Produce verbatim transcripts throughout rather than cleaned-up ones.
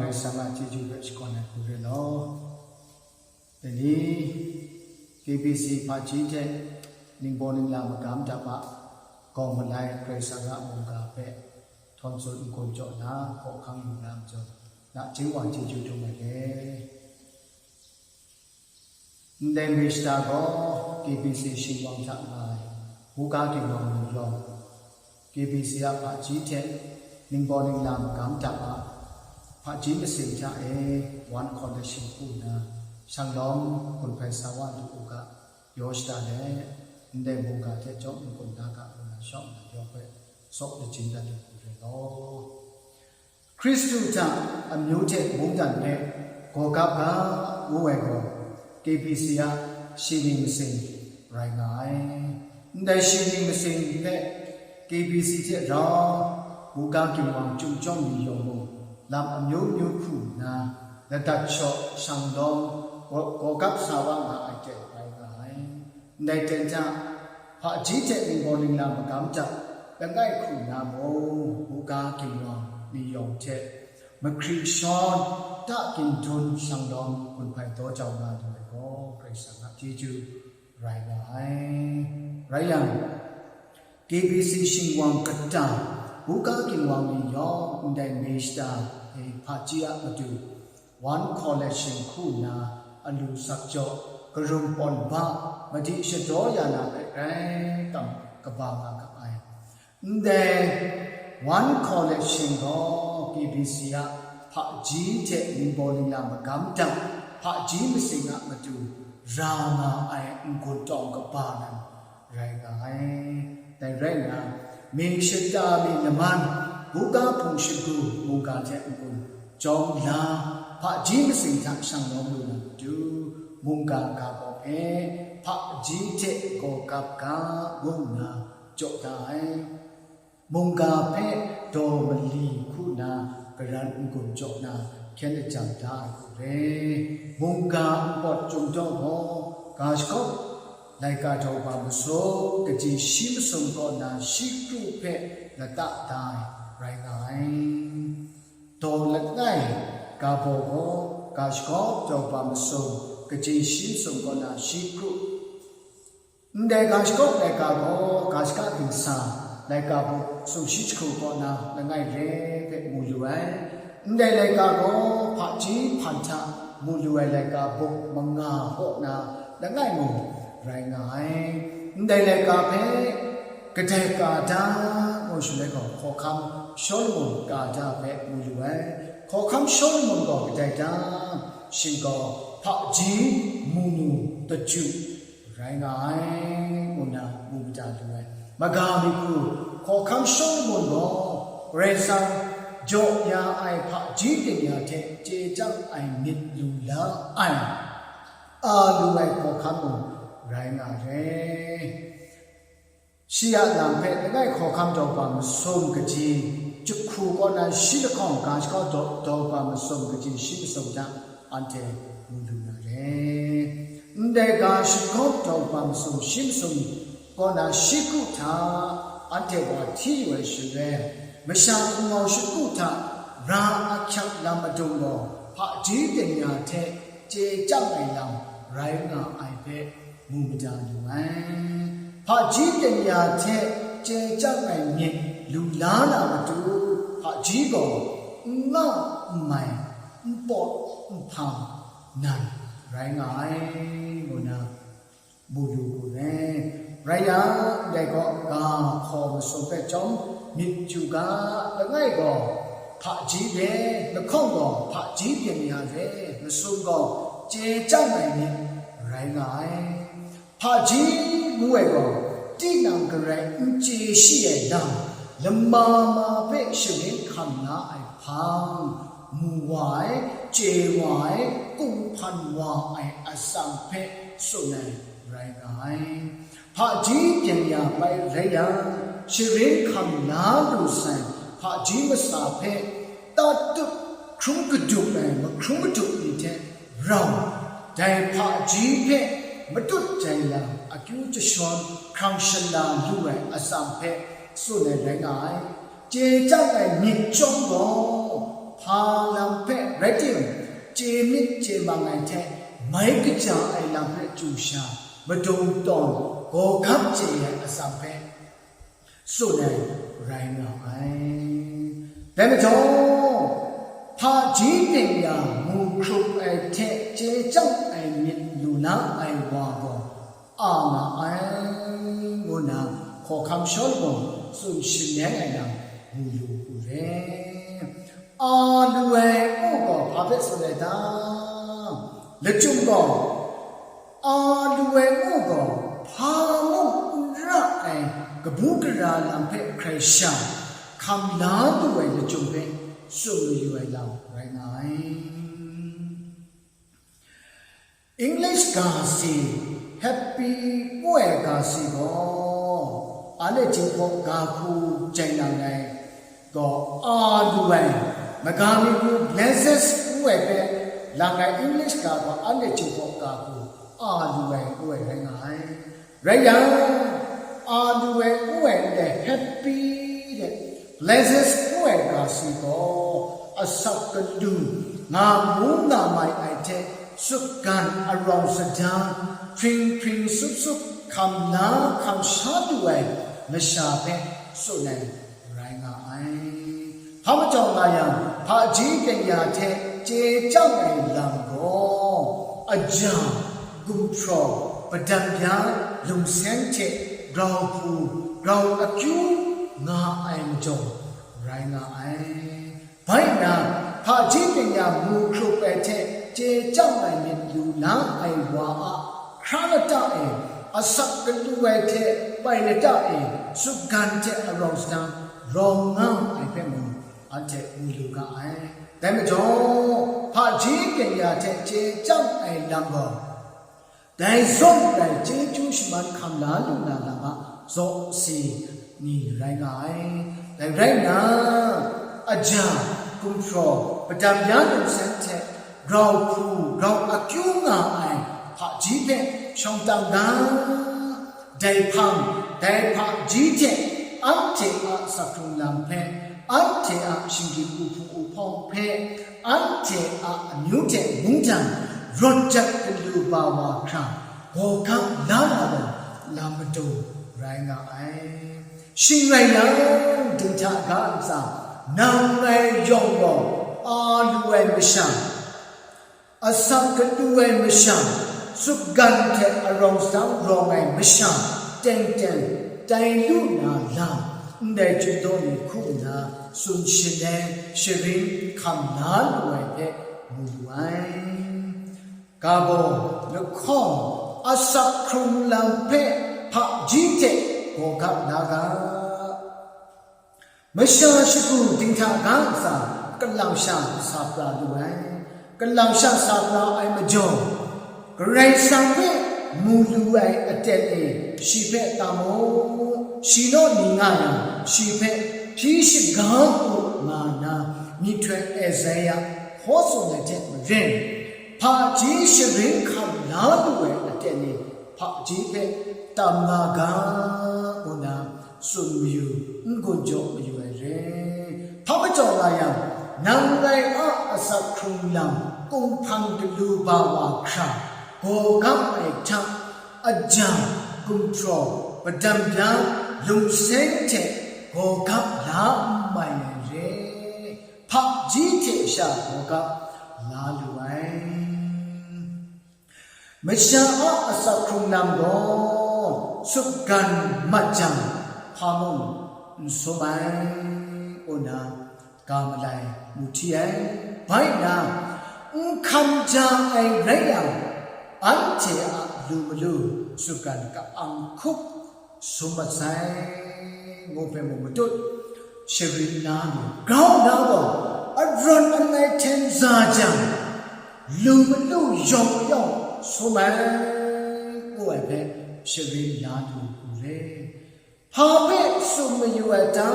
Karai Kasang a chyeju hpe shakawn ai hku re law. Dai ni, K B C hpaji hte ningbaw ningla magam dap a gawng malai Karai Kasang a mungga hpe htawn tsun n-gun jaw nna hkawhkam lu na majaw, nachying wa chyeju dum ai re. Ndai mishta gaw K B C shingwang hta nga ai buga ginwang ni yawng, K B C a hpaji hte ningbaw ningla magam dap a hpaji masing hta e wan hkawn dat shing hku nna, shanglawm gun hpai sa wa lu u ga, yaw shada let, ndai mungga hte chyawm n-gun da ga ngu na shawng nna yawng hpe saw lajin dat lu hku re law. Hkristu hta amyu hte mungdan hpe gaw gap ga ngu ai gaw, K B C a shi ning masing rai nga ai. Ndai shi ning masing hpe K B C hte rau buga ginwang chyum chyawm ni yawng mung, lam amyu myu hku nna, ladat shaw shanglawm gaw, gaw gap sa wa nga ai hte rai nga ai. Ndai ten hta, hpaji hte ningbaw ningla magam hta langai hku na mung, buga ginwang ni yawng hte mahkri shawn ta ginhtum shanglawm gun hpai daw jau nga lu ai gaw, Karai Kasang a chyeju rai nga ai. Rai yang, K B C shingwang kata, buga ginwang ni yawng ndai mishta e hpaji a matu, One Coalition hku nna alu sak jaw, karum pawn ba, madi shadaw ya na hpe grai tam kaba nga ga ai. Ndai One Coalition gaw K B C a hpaji hte ningbaw ningla magam dap hpaji masing a matu ra nga ai n-gun tawng kaba nan rai nga ai. Dai rai nna, mi shata mi laman, buga hpung shagu mungga hte n-gun jawm la, hpaji masing hta shanglawm lu na matu, mungga ga baw hpe hpaji hte gaw gap ga, ngu nna jaw da ai. Mungga hpe daw mali hku nna garan n-gun jaw na hkyen lajang da ai hku re. Mungga npawt chyum daw gaw, ga shagawp laika daw ba masum kaji shi masum kaw na shi kru hpe lata da ai rai nga ai. Daw langai ga baw gaw, ga shagawp daw ba masum kaji shi masum kaw na shi kru. Ndai ga shagawp laika gaw, ga shaka dingsa laika buk sumshi jahku kaw na langai re hpe mu lu ai. Ndai laika gaw, hpaji hpan hta mu lu ai laika buk manga kaw na langai mung rai nga ai. Ndai laika hpe kadai ka da ngu shaloi gaw, hkawhkam Shawlumon ka da hpe mu lu ai. Hkawhkam Shawlumon gaw kadai da? Shing gaw hpaji mu nu daju rai nga ai, ngu na mu mada lu ai. Maga mi hku, hkawhkam Shawlumon gaw Karai Kasang jaw ya ai hpaji byeng ya hte chye chyang ai myit lu la ai, a lu ai hkawhkam mung rai nga ai. Shi a lam hpe langai hkawhkam daw ba masum kaji, jahku kaw na shi lahkawng ga shagawp daw, daw ba masum kaji shi masum hta anhte mu lu na re. Ndai ga shagawp daw ba masum shi masum kaw na shi kru hta anhte wa hti yu ai shaloi, masha hpungmau shakru hta ra ahkyak lam adung gaw, hpaji byeng ya hte chye chyang ai lam rai nga ai hpe mu mada lu ai. Hpaji byeng ya hte chye chyang ai myit lu la na matu, hpaji gaw n nga n mai, n pawt n hpang nan rai nga ai, ngu na mu lu hku re. Rai yang, ndai gaw ga hkaw masum hpe chyawm myit chyu ga, langai gaw hpaji re, lahkawng gaw hpaji byeng ya re, masum gaw chye chyang ai myit rai nga ai. Hpaji ngu ai gaw, tinang garai n chye shi ai lam, lama ma hpe sharin hkam la ai hpang, mu wa ai, chye wa ai, kunghpan wa ai atsam hpe tsun ai rai nga ai. Hpaji byeng ya bai rai yang, sharin hkam la lu sai hpaji masa hpe tatut hkrum kadup ai mahkrum madup ni hte rau, dai hpaji hpe matut jai lam akyu jashawn hkrang shala lu ai atsam hpe tsun ai rai nga ai. Chye chyang ai myit chyawm gaw, hpa lam hpe rai tim, chye myit chye mang ai hte, mai kaja ai lam hpe chyu sha, madung tawn, gawgap chye ai atsam hpe tsun ai rai nga ai. Dai majaw, hpaji byeng-ya mu hkrup ai hte chye chyang ai myit lu na ai wa gaw a nga ai, ngu nna hkawhkam Shawlu gaw tsun shanleng ai lam mu lu u re. A lu ai ngu gaw hpa hpe tsun ai ta? Lachyum gaw, a lu ai ngu gaw, hpa mung n ra ai kabu gara lam hpe hkrai sha, hkam la lu ai lachyum hpe tsun mayu ai lam rai nga ai. English ga si, Happy ngu ai ga si gaw, anhte Jinghpaw ga hku jai nang ai gaw, a lu ai, maga mi hku blesses ngu ai hpe lang ai English ga gaw, anhte Jinghpaw ga hku a lu ai ngu ai rai nga ai. Rai yang, a lu ai ngu ai ndai happy de, blesses ngu ai ga si gaw, asak galu, nga mu nga mai ai hte, sutgan arawng sadang, hpring hpring sup sup, hkam la hkam sha lu ai masha hpe tsun ai rai nga ai. Hpa majaw nga yang, hpaji byeng-ya hte chye chyang ai lam gaw, aja, gumhpraw, padam ya, lungseng hte grau hpu, grau akyu nga ai majaw rai nga ai. Bai nna, hpaji byeng-ya mu hkrup ai hte chye chyang ai myit lu na ai wa a hkra lata e, asak galu ai hte pai lata e, sutgan hte arawng sadang rawng nga ai hpe mung, anhte mu lu ga ai. Dai majaw, hpaji byeng-ya hte chye chyang ai lam gaw, dai zawn rai chyeju shaman hkam la lu na lam a zaw si ni rai nga ai. Dai rai nna, aja, gumhpraw, padam ya lungseng hte grau hpu, grau akyu nga ai hpaji hpe shawng tam ga. Dai hpang, dai hpaji hte anhte a asak hkrung lam hpe, anhte a shinggyim uhpu uhpawng hpe, anhte a amyu hte mungdan rawt jat galu ba wa hkra, gawgap la na gaw lam madung rai nga ai. Shing rai yang, dinghta ga ntsa, nang ngai yawng gaw a lu ai masha, asak galu ai masha, sutgan hte arawng sadang rawng ai masha, teng teng tai lu na lam, ndai chyum daw ni hku nna tsun shanleng sharin hkam la lu ai hpe mu lu ai. Ga baw, lahkawng, asak hkrung lam hpe hpaji hte gawgap la ga. Masha shagu dinghta ga ntsa, kalang sha sa pra lu ai. Kalang sha sa pra ai majaw, Karai Kasang hpe mu lu ai aten e shi hpe tam u, shi naw ni nga yang, shi hpe hpyi shaga u nga nna, myihtoi Esaia hkaw tsun ai hte maren, hpaji sharin hkam la lu ai aten e hpaji hpe tam nga ga, ngu nna tsun mayu, n-gun jaw mayu ai re. Hpa majaw nga yang, nang ngai a asak hkrung lam, kunghpang galu ba wa hkra, gawgap ai hta, aja, gumhpraw, padam ya, lungseng hte gawgap la n mai ai re. Hpaji hte sha gawgap la lu ai. Masha a asak hkrung lam gaw sutgan mat jang, hpa mung n sum ai, ngu nna ga malai mu hti ai. Bai nna, n hkam ja ai rai yang, anhte a lu malu sutgan ka-ang hkup sum mat sai, ngu hpe mung matut, sharin na lu, grau na gaw, arawn alai hten za jang, lu malu yawng yawng sum ai, ngu ai hpe sharin na lu u re. Hpa hpe tsun mayu ai ta,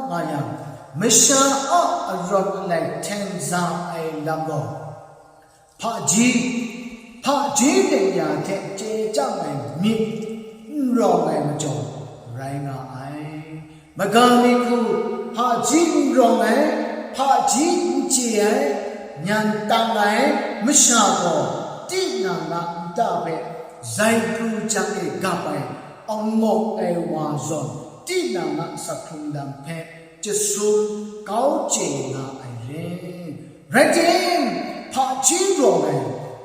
nga yang, masha a arawn alai hten za ai lam gaw, hpaji, hpaji byeng-ya hte chye chyang ai myit n rawng ai majaw rai nga ai. Maga mi hku hpaji n rawng ai, hpaji n chye ai, nyan tang ai masha gaw, tinang a nta hpe zai pru jang e gap ai, angawk ai wa zawn, tinang a asak hkrung lam hpe jasum kau chye nga ai re. Rai tim, hpaji rawng ai,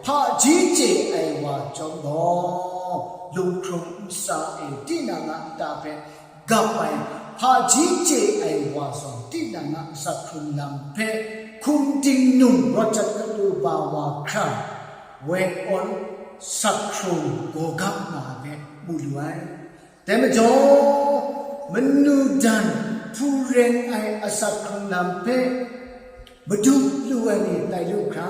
hpaji chye ai wa chyawm gaw, lunghkrung ntsa e tinang a nta hpe gap ai, hpaji chye ai wa zawn tinang a asak hkrung lam hpe hkum dingnung rawt jat kalu ba wa hkra, woi awn sak hkrung gaw gap nga ai hpe mu lu ai. Dai majaw, manu dan hpu reng ai asak hkrung lam hpe madu lu ai ni tai lu hkra,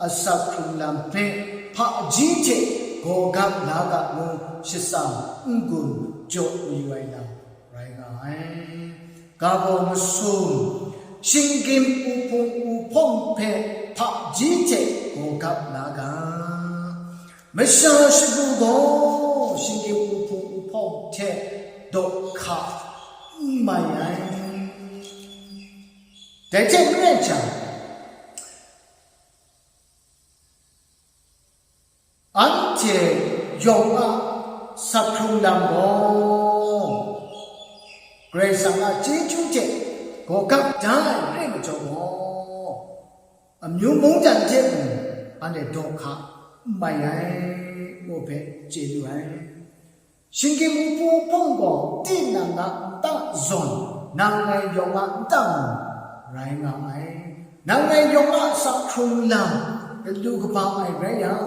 asak hkrung lam hpe hpaji hte gaw gap la ga ngu shatsam n-gun jaw mayu ai lam rai nga ai. Ga baw masum, shinggyim uhpung uhpawng hpe hpaji hte gaw gap la ga. Masha shagu gaw shinggyim uhpung uhpawng hte daw hka n mai ai. Dai hte maren jang, anhte yawng a sak hkrung lam gaw Karai Kasang a chyeju hte gaw gap da ai re majaw gaw, amyu mungdan hte mung anhte daw hka n mai ai, ngu hpe chye lu ai. Shinggyim uhpung uhpawng gaw tinang a nta zawn, nang ngai yawng a nta mung rai nga ai. Nang ngai yawng a sak hkrung lam galu kaba ai rai yang,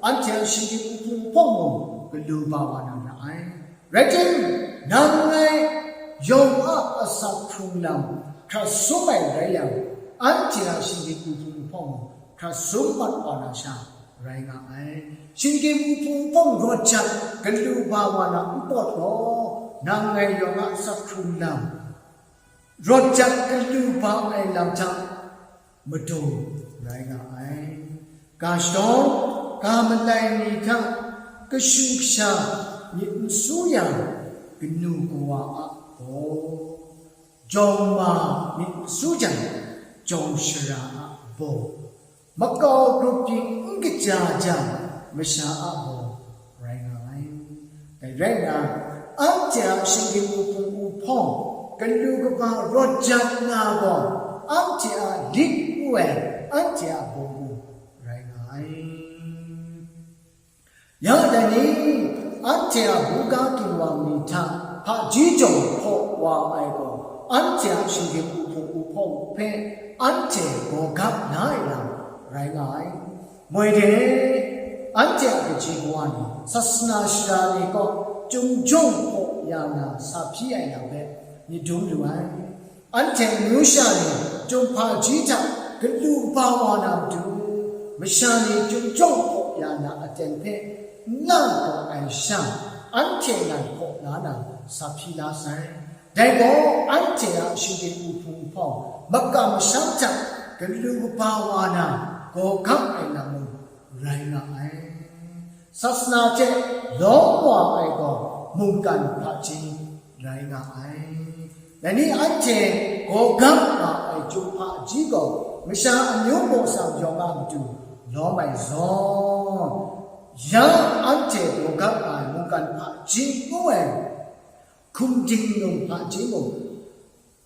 anhte a shinggyim uhpung uhpawng mung galu ba wa na ra ai. Rai tim, nang ngai yawng a asak hkrung lam hkra sum ai rai yang, anhte a shinggyim uhpung uhpawng mung hkra sum mat wa na sha rai nga ai. Shinggyim uhpung uhpawng rawt jat galu ba wa na npawt gaw, nang ngai yawng a asak hkrung lam rawt jat galu ba ai lam hta madaw rai nga ai. Ga shadawn, ga malai ni hta kashu kasha myit n su yang, kanu kawa a baw, jawng ma myit n su jang, jawng shara a baw, makau grup pyi n kaja jang, masha a baw rai nga ai. Dai rai nna, anhte a shinggyim uhpung uhpawng galu kaba rawt jat nga gaw, anhte a lit ngu ai, anhte a baw mung rai nga ai. Ya dai ni, anhte a buga ginwang ni hta hpaji jawng hpaw wa ai gaw, anhte a shinggyim uhpung uhpawng hpe anhte gaw gap na ai lam rai nga ai. Moi de, anhte a kaji kawa ni, sasana shara ni kaw, chyum jawng hpaw ya na sa hpyi ai lam hpe myit dum lu ai. Anhte amyu sha ni chyum hpaji hta galu kaba wa na matu, masha ni chyum jawng hpaw ya na aten hpe n lang gaw ai sha, anhte nan hpaw la na sa hpyi la sai. Dai gaw anhte a shinggyim uhpung uhpawng makam masham hta galu kaba wa na gaw gap ai lam mung rai nga ai. Sasana hte lawm wa ai gaw mungkan hpaji rai nga ai. Dai ni anhte gaw gap nga ai chyum hpaji gaw masha amyu mung tsang yawng a matu lawm ai zawn, ya anhte gaw gap nga ai mungkan hpaji ngu ai hkum dingnung hpaji mung,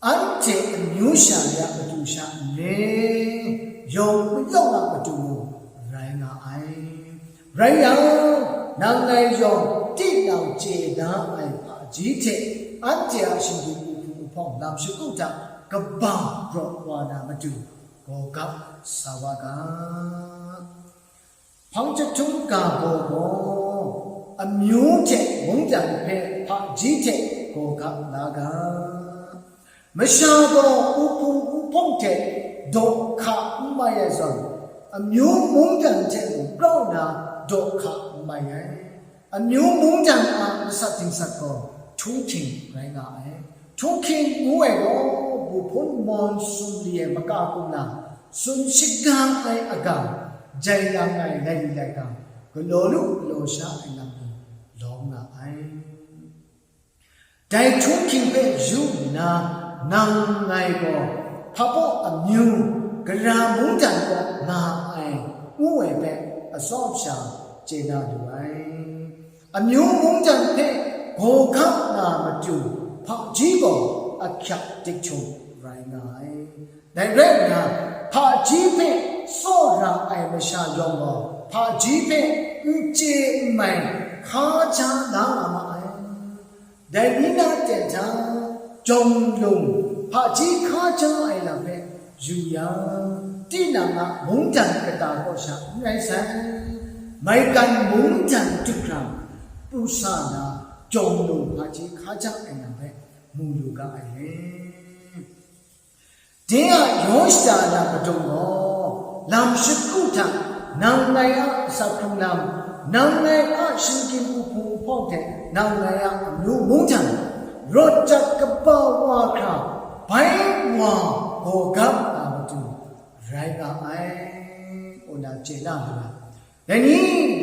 anhte amyu sha ya matu sha nre, yawng mayawng a matu mung rai nga ai. Rai yang, nang ngai yawng tinang chye da ai hpaji hte anhte a shinggyim uhpung uhpawng lam shagu hta kaba rawt wa na matu gaw gap sa wa ga. Hpang jahtum ga baw gaw, amyu hte mungdan hpe hpaji hte gaw gap la ga. Masha gaw uhpung uhpawng hte daw hka n mai ai zawn, amyu mungdan hte mung grau nna daw hka n mai ai. Amyu mungdan a masat dingsat gaw htunghking rai nga ai. Htunghking ngu ai gaw, bu hpun mawn sumli ai maka kumla, tsun shaga ai aga, jai lang ai laili laika, galaw lu galaw sha ai lam ni lawm nga ai. Dai htunghking hpe yu nna, nang ngai gaw Hpabaw amyu gara mungdan kaw nga ai, ngu ai hpe atsawm sha chye na lu ai. Amyu mungdan hpe gaw gap na matu hpaji gaw ahkyak dik htum rai nga ai. Dai rai nna, hpaji hpe tsawra ai masha yawng gaw hpaji hpe n chye n mai hka ja la nga ma ai. Dai ni na ten hta, jawng lung hpaji hka ja ai lam hpe yu yang, tinang a mungdan kata kaw sha n rai sai, maigan mungdan du hkra pru sa na, jawng lung hpaji hka ja ai lam hpe mu lu ga ai re. De a yaw shada na madung gaw, lam shagu hta nang ngai a asak hkrung lam, nang ngai a shinggyim uhpung uhpawng hte nang ngai a amyu mungdan, rawt jat kaba wa hkra bai wa gaw gam na matu rai nga ai, ngu na chye na lu ai. Dai ni,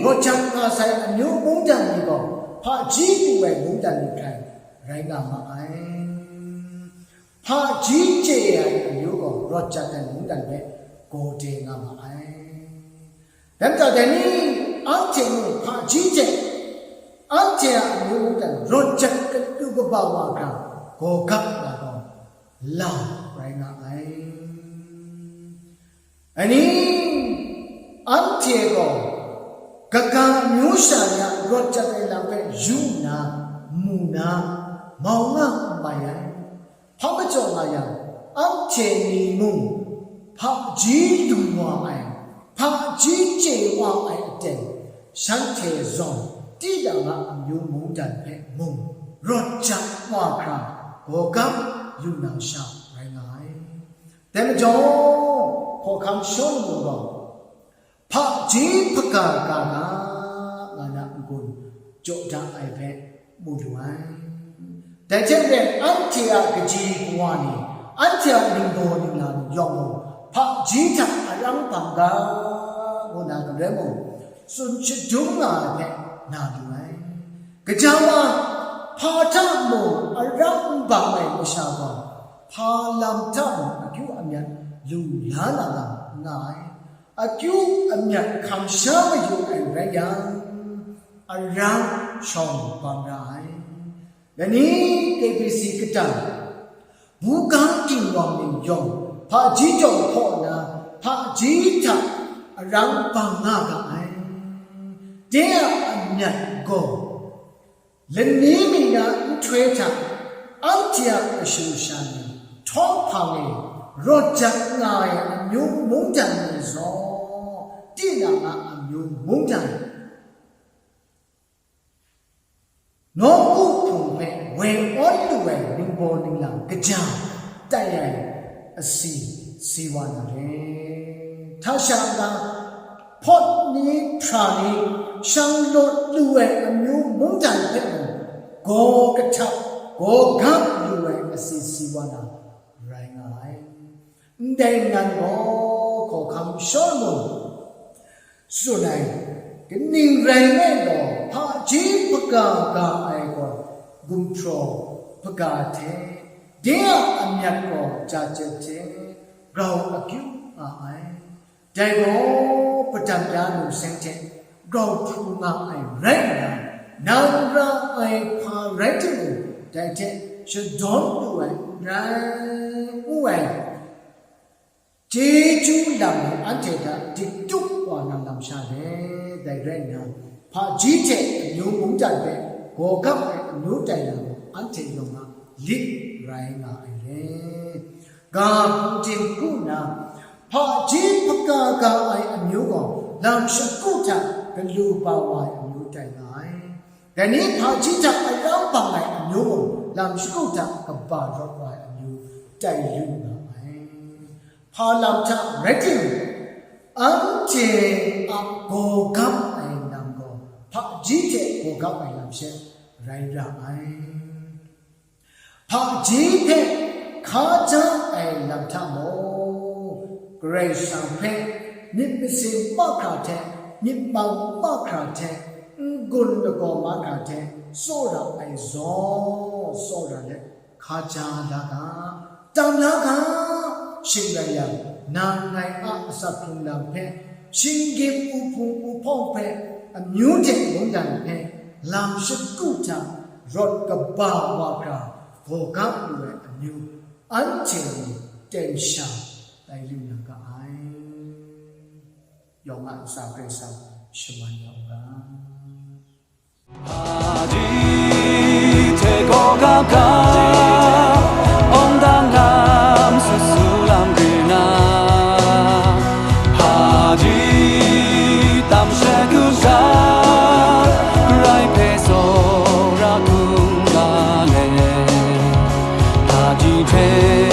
rawt jat nga sai amyu mungdan ni gaw, hpaji lu ai mungdan ni hkrai rai nga ma ai. Hpaji chye ai amyu gaw, rawt jat ai mungdan hpe gaw de nga ma ai. Dai majaw, dai ni, anhte mung hpaji hte anhte a amyu mungdan rawt jat kadu kaba wa hkra gaw gap na gaw, lau rai nga ai. Ani, anhte gaw kaga amyu sha ni a rawt jat ai lam hpe yu nna, mu na, mau nga n mai ai. Hpa majaw nga yang, anhte ni mung hpaji lu wa ai, hpaji chye wa ai aten, shanhte zawn tinang a amyu mungdan hpe mung rawt jat wa hkra, gaw gam lu na sha rai nga ai. Dai majaw, hkawhkam Shawlumon gaw, hpaji hpaga ga ga, nga na n-gun jaw da ai hpe mu lu ai. Dai hte maren, anhte a kaji kawa ni, anhte a ningbaw ningla ni yawng mung, hpaji hta arang bang ga, ngu na galoi mung, tsun shadum nga ai hpe na lu ai. Gaja wa, hpa hta mung arang n bang ai masha gaw, hpa lam hta mung akyu amyat lu la na lam n nga ai. Akyu amyat hkam sha mayu ai rai yang, arang shawng bang ra ai. Dai ni, K B C kata, bugang ginwang ning yawng hpaji jawng hkaw nna, hpaji hta arang bang nga ga ai. De a amyat gaw, lani mi na nhtoi hta, anhte a kashu sha ni, htawng hpang e, rawt jat nga ai amyu mungdan ni zaw, tinang a amyu mungdan, nawku hpung hpe woi awn lu ai ningbaw ninglang kaja tai ai asi si wa na re. Hta sha nna, hpawt ni hpra ni shang lawt lu ai amyu mungdan hpe mung, gaw kahtap, gaw gam lu ai asi si wa na rai nga ai. Ndai nan gaw, hkawhkam Shawlumon tsun ai, kaning rai nme law, hpaji hpaga ga ai gaw gumhpraw hpaga hte, de a amyat gaw ja jep hte grau akyu nga ai. Dai gaw, padam ya nu seng hte grau hpru nga ai rai nna, nang ra ai hpa rai timung, dai hte shadawn lu ai n rai, ngu ai. Chyeju lam ni anhte hta dik tup wa na lam sha let, dai rai nna, hpaji hte amyu mungdan hpe gaw gap ai amyu tai na gaw, anhte yawng a lit rai nga ai re. Ga hpung ting hku nna, hpaji hpaga ga ai amyu gaw, lam shagu hta galu ba wa ai amyu tai nga ai. Dai ni hpaji hta arang bang ai amyu mung, lam shagu hta kaba rawt wa ai amyu tai lu nga ai. Hpa lam hta rai timung, anhte a gaw gap ai lam gaw, hpaji hte gaw gap ai lam she rai ra ai. Hpaji hpe hka ja ai lam hta mung, Karai Kasang hpe myit masin mahkra hte, myit mang mahkra hte, n-gun lagaw mahkra hte tsawra ai zawn, tsawra let hka ja la ga, tam la ga. Shing rai yang, nang ngai a asak hkrung lam hpe, shinggyim uhpung uhpawng hpe, amyu hte mungdan hpe, lam shakut hta rawt kaba wa hkra gaw ga lu ai amyu, anhte ni ten sha tai lu na ga ai. Yawng a ntsa Karai Kasang shaman ya u ga. Hpaji hte gaw ga ga, awng dang lam sut su lam ri na, hpaji tam she kun ga, Karai hpe tsawra hkrum ga le, hpaji hte